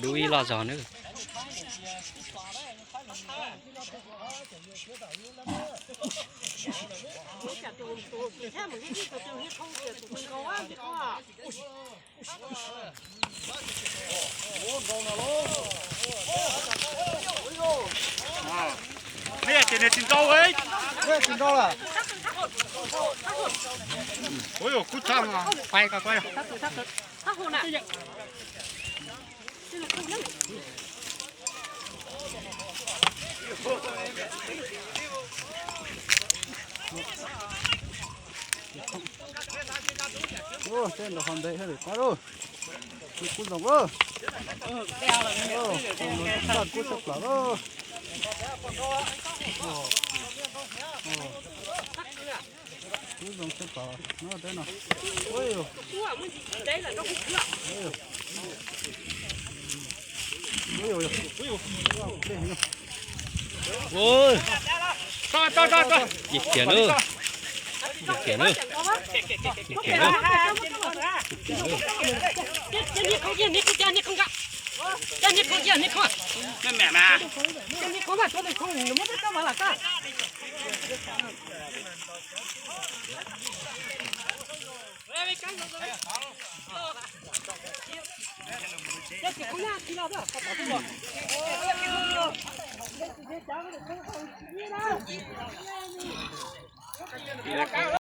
Dub ib loj zog nawb. Neb ces nws tsis nrau, neb tsis nrau lawm. Ui, kub tshaj, pais koj. Ua, tej nrau qhov ntev thiab lawm, qab lauj. Kub zoo lauj. Kub tshaj plaws lauj. Kub zoo tshaj plaws no, teb no. Ua, tau tau tau tau. Yig kiag nawb. Yig kiag nawb. Yig kiag nawb.